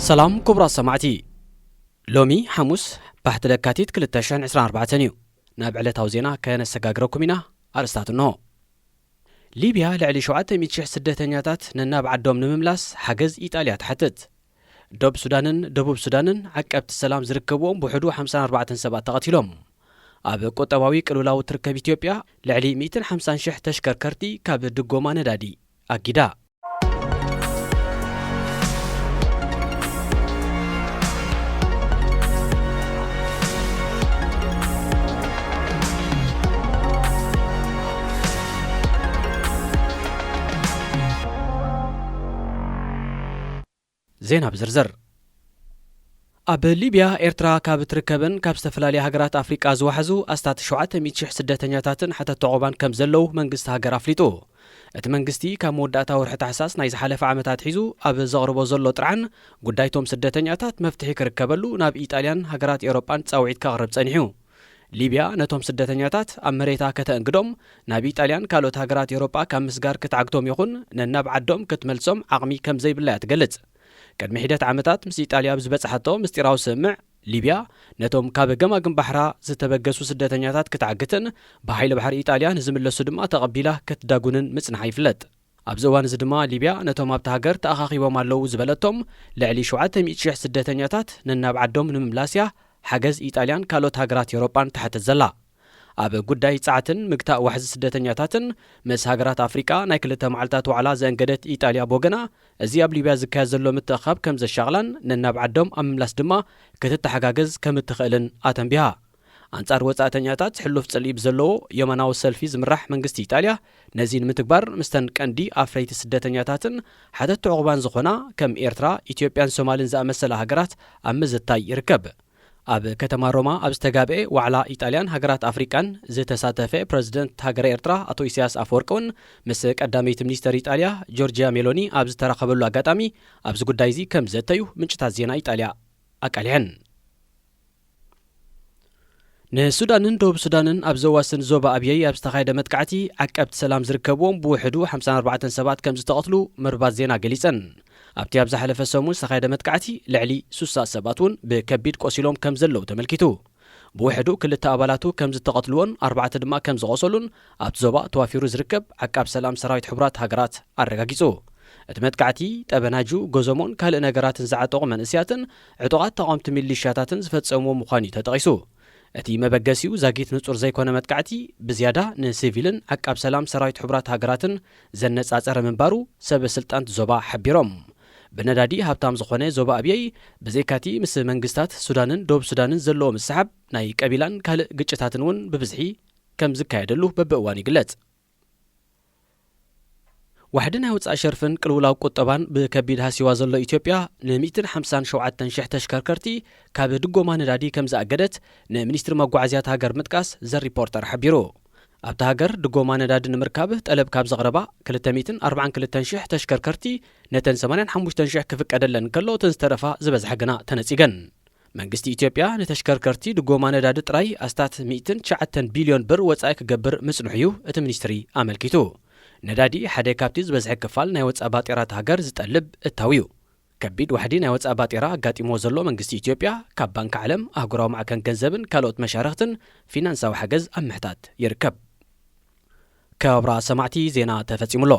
ሰላም ክቡራት ሰማዕቲ፣ ሎሚ ሓሙስ ባሕቲ ለካቲት ክልተ ሽሕን ዕስራን ኣርባዕተን እዩ። ናብ ዕለታዊ ዜና ከነሰጋግረኩም ኢና። ኣርእስታት እንሆ። ሊብያ ልዕሊ ሸውዓተ ሚእቲ ሽሕ ስደተኛታት ነናብ ዓዶም ንምምላስ ሓገዝ ኢጣልያ ትሓትት። ዶብ ሱዳንን ደቡብ ሱዳንን ዓቀብቲ ሰላም ዝርከብዎም ብውሕዱ ሓምሳን ኣርባዕተን ሰባት ተቐቲሎም። ኣብ ቁጠባዊ ቅልውላው ትርከብ ኢትዮጵያ ልዕሊ ሚእትን ሓምሳን ሽሕ ተሽከርከርቲ ካብ ድጎማ ነዳዲ ኣጊዳ። ዜና ብዝርዝር። ኣብ ሊብያ ኤርትራ ካብ ትርከበን ካብ ዝተፈላለያ ሃገራት ኣፍሪቃ ዝወሓዙ ኣስታት ሸውዓተ ሚእቲ ሽሕ ስደተኛታትን ሓተቲ ዑቕባን ከም ዘለዉ መንግስቲ ሃገር ኣፍሊጡ። እቲ መንግስቲ ካብ መወዳእታ ወርሒ ታሕሳስ ናይ ዝሓለፈ ዓመታት ሒዙ ኣብ ዘቕርቦ ዘሎ ጥርዓን፣ ጉዳይቶም ስደተኛታት መፍትሒ ክርከበሉ ናብ ኢጣልያን ሃገራት ኤውሮጳን ጻውዒት ከቕርብ ጸኒሑ። ሊብያ ነቶም ስደተኛታት ኣብ መሬታ ከተእንግዶም፣ ናብ ኢጣልያን ካልኦት ሃገራት ኤውሮጳ ካብ ምስጋር ክትዓግቶም ይኹን ነናብ ዓዶም ክትመልሶም ዓቕሚ ከም ዘይብላ እያ ትገልጽ። ቅድሚ ሒደት ዓመታት ምስ ኢጣልያ ኣብ ዝበጽሓቶ ምስጢራዊ ስምምዕ፣ ሊብያ ነቶም ካብ ገማግም ባሕራ ዝተበገሱ ስደተኛታት ክትዓግትን ብሓይሊ ባሕሪ ኢጣልያ ንዝምለሱ ድማ ተቐቢላ ክትዳጉንን ምጽንሓ ይፍለጥ። ኣብዚ እዋን እዚ ድማ ሊብያ ነቶም ኣብታ ሃገር ተኣኻኺቦም ኣለዉ ዝበለቶም ልዕሊ ሸውዓተ ሚእቲ ሽሕ ስደተኛታት ነናብ ዓዶም ንምምላስ እያ ሓገዝ ኢጣልያን ካልኦት ሃገራት ኤውሮጳን ትሓትት ዘላ። ኣብ ጉዳይ ጻዕትን ምግታእ ዋሕዚ ስደተኛታትን ምስ ሃገራት ኣፍሪቃ ናይ ክልተ መዓልታት ዋዕላ ዘእንገደት ኢጣልያ ብወገና፣ እዚ ኣብ ሊብያ ዝካየድ ዘሎ ምትእኻብ ከም ዘሻቕላን ነናብ ዓዶም ኣብ ምምላስ ድማ ክትተሓጋገዝ ከም እትኽእልን ኣተንቢሃ። ኣንጻር ወጻእተኛታት ሕሉፍ ጽልኢ ብዘለዎ የማናዊ ሰልፊ ዝምራሕ መንግስቲ ኢጣልያ፣ ነዚ ንምትግባር ምስተን ቀንዲ ኣፍረይቲ ስደተኛታትን ሓተቲ ዑቕባን ዝኾና ከም ኤርትራ፣ ኢትዮጵያን ሶማልን ዝኣመሰላ ሃገራት ኣብ ምዝታይ ይርከብ። ኣብ ከተማ ሮማ ኣብ ዝተጋብኤ ዋዕላ ኢጣልያን ሃገራት ኣፍሪቃን ዝተሳተፈ ፕረዚደንት ሃገረ ኤርትራ ኣቶ ኢሳያስ ኣፈወርቂ እውን ምስ ቀዳመይቲ ሚኒስተር ኢጣልያ ጆርጂያ ሜሎኒ ኣብ ዝተራኸበሉ ኣጋጣሚ ኣብዚ ጉዳይ እዚ ከም ዘተዩ ምንጭታት ዜና ኢጣልያ ኣቃሊዐን። ንሱዳንን ደቡብ ሱዳንን ኣብ ዘዋስን ዞባ ኣብየይ ኣብ ዝተኻየደ መጥቃዕቲ ዓቀብቲ ሰላም ዝርከብዎም ብውሕዱ ሓምሳን ኣርባዕተን ሰባት ከም ዝተቐትሉ መርባት ዜና ገሊጸን። ኣብቲ ኣብ ዝሓለፈ ሰሙን ዝተኻየደ መጥቃዕቲ ልዕሊ ሱሳ ሰባት እውን ብከቢድ ቆሲሎም ከም ዘለዉ ተመልኪቱ። ብውሕዱ ክልተ ኣባላቱ ከም ዝተቐትልዎን ኣርባዕተ ድማ ከም ዝቖሰሉን ኣብቲ ዞባ ተዋፊሩ ዝርከብ ዓቃብ ሰላም ሰራዊት ሕቡራት ሃገራት ኣረጋጊጹ። እቲ መጥቃዕቲ ጠበናጁ፣ ጎዞሞን ካልእ ነገራትን ዝዓጠቑ መንእስያትን ዕጡቓት ተቓወምቲ ሚሊሻታትን ዝፈጸምዎ ምዃኑ እዩ ተጠቒሱ። እቲ መበገሲኡ ዛጊት ንጹር ዘይኮነ መጥቃዕቲ ብዝያዳ ንሲቪልን ዓቃብ ሰላም ሰራዊት ሕቡራት ሃገራትን ዘነጻጸረ ምንባሩ ሰበ ስልጣን ዞባ ሓቢሮም። ብነዳዲ ሃብታም ዝኾነ ዞባ ኣብየይ ብዘይካቲ ምስ መንግስታት ሱዳንን ደቡብ ሱዳንን ዘለዎ ምስሓብ ናይ ቀቢላን ካልእ ግጭታትን እውን ብብዝሒ ከም ዝካየደሉ በብእዋኑ ይግለጽ። ዋሕዲ ናይ ወጻኢ ሸርፍን ቅልውላው ቁጠባን ብከቢድ ሃሲዋ ዘሎ ኢትዮጵያ ን ሚእትን ሓምሳን ሸውዓተን ሽሕ ተሽከርከርቲ ካብ ድጎማ ነዳዲ ከም ዝኣገደት ንሚኒስትሪ መጓዓዝያ እታ ሃገር ምጥቃስ ዘ ሪፖርተር ሓቢሩ። ኣብታ ሃገር ድጎማ ነዳዲ ንምርካብ ጠለብ ካብ ዘቕረባ ክልተ ሚእትን ኣርባዓን ክልተን ሽሕ ተሽከርከርቲ ነተን ሰማንያን ሓሙሽተን ሽሕ ክፍቀደለን እንከሎ እተን ዝተረፋ ዝበዝሓ ግና ተነጺገን። መንግስቲ ኢትዮጵያ ንተሽከርከርቲ ድጎማ ነዳዲ ጥራይ ኣስታት ሚእትን ትሽዓተን ቢልዮን ብር ወጻኢ ክገብር ምጽንሑ እዩ እቲ ሚኒስትሪ ኣመልኪቱ። ነዳዲ ሓደ ካብቲ ዝበዝሐ ክፋል ናይ ወጻኢ ባጤራ እታ ሃገር ዝጠልብ እታው እዩ። ከቢድ ዋሕዲ ናይ ወጻኢ ባጤራ ኣጋጢምዎ ዘሎ መንግስቲ ኢትዮጵያ ካብ ባንክ ዓለም፣ ኣህጉራዊ ማዕከን ገንዘብን ካልኦት መሻርኽትን ፊናንሳዊ ሓገዝ ኣብ ምሕታት ይርከብ። ክቡራት ሰማዕቲ፣ ዜና ተፈጺሙ ኣሎ።